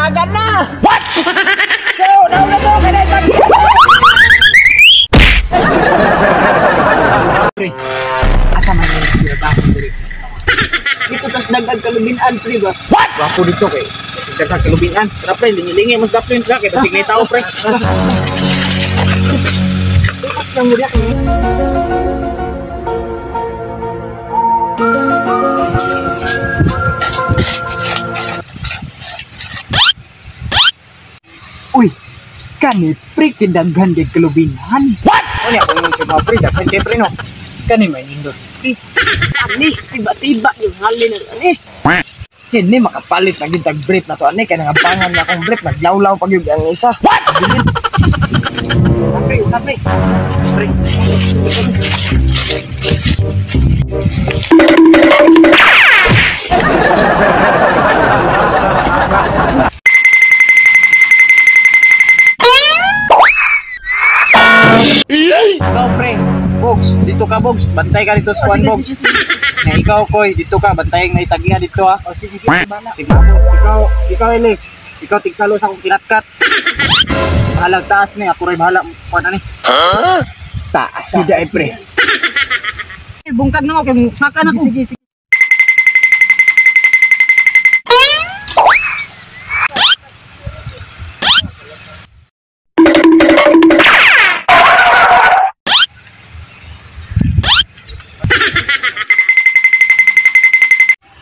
dagan na. What? So, nauna to kay naitagian. Pre, asa man yung pinatahon diri? Dito tas dagdag kalubinan pre ba? What? Wapo dito kay basig dagdag kalubinan. Tara pre, lingi-lingi mas dapin ka kay basig na tao pre. Relax lang mo diya. Uy, kani pre kidaghan gyud kalubinan. What? Ano ako yung sa mga pre, daghan kay pre no. Kani may nindot pre. Ani, tiba-tiba yung halin na ani. Kini makapalit na gyud tag brief na to ani kay nangabangan na akong brief naglawlaw pag gyud ang isa. What? Pre, una pre. Pre. Ikaw pre, Bogs, dito ka Bogs, bantay ka dito sa kwan Bogs. Na ikaw koy, dito ka bantay na itagiha dito ha. O sige, sige, bala. Sige ikaw, ikaw Eli. Ikaw tigsalo sa akong kinatkat. Bahalag taas ni, ako ray bahala kuan ani. Taas gyud ay pre. Bungkag na ako kay saka na ko. Sige, sige.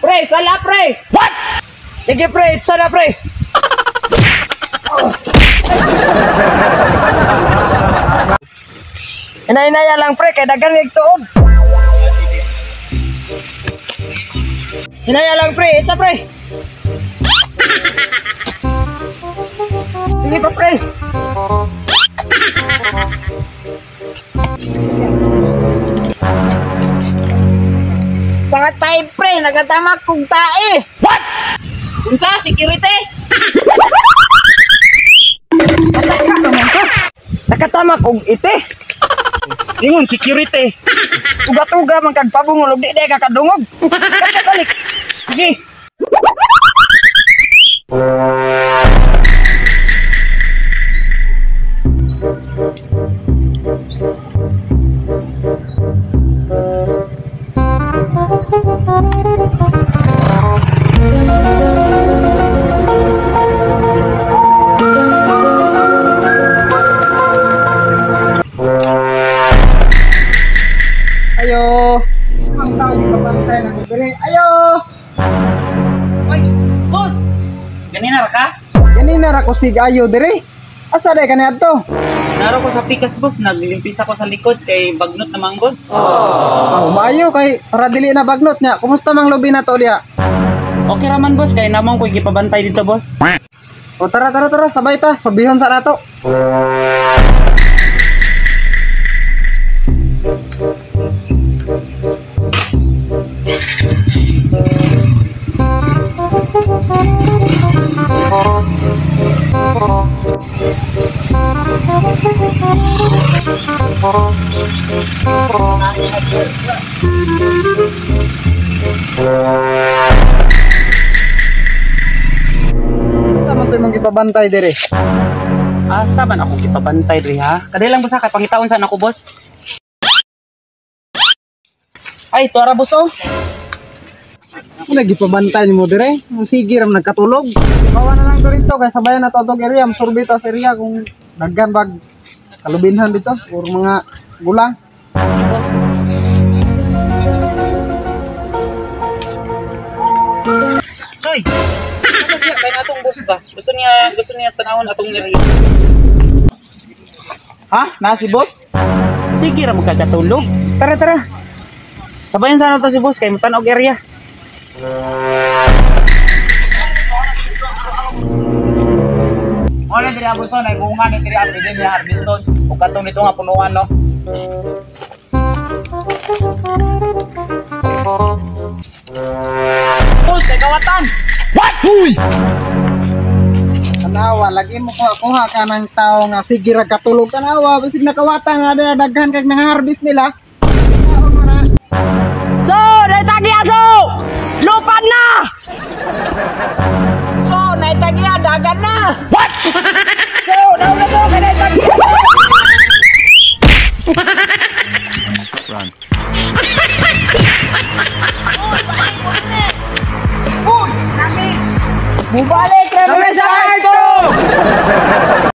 Pre, sala pre. What? Sige pre, itsa na pre. Hinay-hinaya lang pre, kay daghan kay tuod. Hinaya lang pre, itsa pre. Sige pa pre. Mga time pre, nagatamak kong tae. What? Unsa security? Pataka naman to. Nakatamak og ite. Ingon security. Tuga-tuga man kag pabungol og di di ka kadungog. Balik balik. Sige. Ayo. Ang tao di pabantay na ko diri. Ayo. Oy, boss. Ganina ra ka? Ganina ra ko sig ayo diri. Asa day kani adto? Naro ko sa pikas boss, naglimpis ako sa likod kay bagnot na manggod. Oh, maayo kay para dili na bagnot nya. Kumusta mang lubi na to diya? Okay ra man boss, kay namong ko'y gipabantay dito boss. O tara tara tara, sabay ta, sobihon sa nato. Asa man to imong gipabantay diri? Asa man ako gipabantay diri ha? Kadali lang basta kay pangitaon sa nako boss. Ay, tuara boss oh. Ako na gipabantay nimo dire. Sige ram nagkatulog. Bawa na lang to rito kay sabayan na to atong area, survey ta sa area kung daghan bag kalubinhan dito or mga gulang. Sige boss. Choy. Ano diya kay natong boss ba? Gusto niya tanawon atong area. Ha? Na si boss? Sige ra magkakatulog. Tara tara. Sabayan sana to si boss kay mutan-og area. Wala diri abuson ay bunga ni diri ang pwede nila harveston ug katong nito nga punuan no. Boss, kay kawatan. What? Huy! Tanawa, lagi mo kuha ka ng tao nga sige ra katulog. Tanawa, bisig nakawatan nga daghan kag nang-harvest nila. So, naitagiya so! Lupad na! So, naitagiya dagan. Daghan na. What? So, nauna to kay tag. Run. Mubalik ra sa Arto.